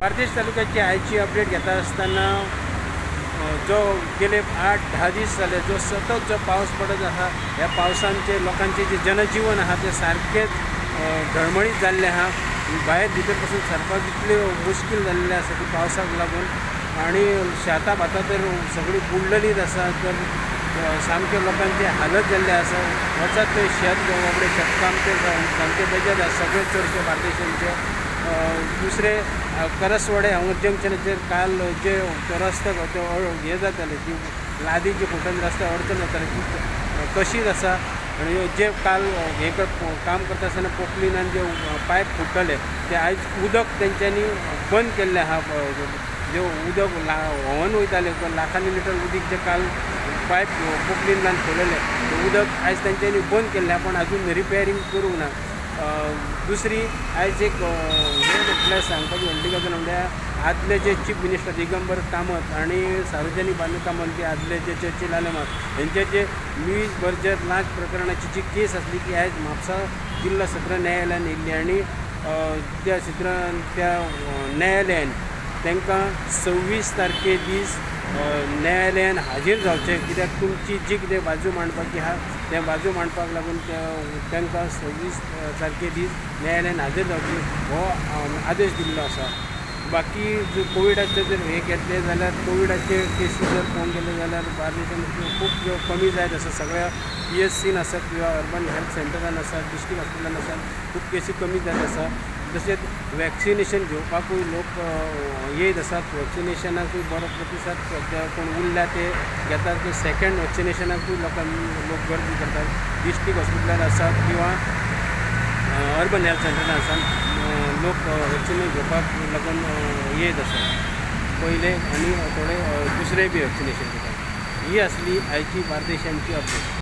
बार्देश तालुक्याची आयची अपडेट घेता आसतना जो गेले 8-10 दीस जाले जो सतत जो पावस पडत आसा, ह्या पावसांचे लोकांचे जे जनजीवन आसा ते सारकेंच ढळमळीत जाल्लें आसा. भायर भितर पसून सरपाक इतले मुश्कील जाल्लें आसा की पावसाक लागून, आनी शेतां भातां तर सगळीं बुडलेलीच आसा. तर सामके लोकांचे हालत जाल्ले आसा. वचत थंय शेत बाबडे शेतकाम ते सामके बेजार आसा सगळे चडशे बार्देशांचे. दुसरे करसवाडे हांगा जंक्शनाचेर काल जे रस्त्याक हें जातालें ती लादी जी फुटून रस्त्याक अडचण जाताली ती तशीच आसा. आनी जे काल हें काम करता आसतना पोपलिनान जे पायप फुट्टले ते आयज उदक तेंच्यांनी बंद केल्लें आसा. जे उदक व्हांवन वयतालें लाखांनी लिटर उदीक जे काल पायप पोपलिनान खोलयलें तें उदक आयज तेंच्यांनी बंद केल्लें आसा, पण अजून रिपेरींग करूंक ना. दुसरी आयज एक हें म्हटल्यार सांगपाची व्हडली गजाल म्हणल्यार आदले जे चीफ मिनिस्टर दिगंबर कामत आनी सार्वजनीक बांदकाम मंत्री आदले जे चर्चिल आलेमांव हेंचे जे लुईस बर्जर लांच प्रकरणाची जी केस आसली ती आयज म्हापसा जिल्लो सत्र न्यायालयान येयल्ली आनी त्या सत्र त्या न्यायालयान तांकां 26 तारखे दीस न्यायालयान हाजीर जावचें, कित्याक तुमची जी कितें बाजू मांडपाची आसा त्या बाजू मांडपाक लागून तांकां 26 तारखे दीस न्यायालयान हाजीर जावचें हो आदेश दिल्लो आसा. बाकी जर कोविडाचे जर हें घेतलें जाल्यार कोविडाचे केसी जर पळोवंक गेले जाल्यार बार्देशान खूब कमी जायत आसा. सगळ्या PHCन आसत किंवा अर्बन हेल्थ सेंटरान आसत, डिस्ट्रिक्ट हॉस्पिटलान आसत, खूब केसी कमी जायत आसा. तशेंच वॅक्सिनेशन घेवपाकूय लोक येयत आसात. वॅक्सिनेशनाकूय बरो प्रतिसाद सद्या कोण उरल्या ते घेतात, ते सेकंड वॅक्सिनेशनाकूय लोक गर्दी करतात. डिस्ट्रिक्ट हॉस्पिटलान आसात किंवा अर्बन हेल्थ सेंटरान आसात, लोक वॅक्सिनेशन घेवपाक लागून येयत आसात पयले, आनी थोडे दुसरे बी वॅक्सिनेशन घेतात. ही आसली आयची बार्देशांची अपडेट.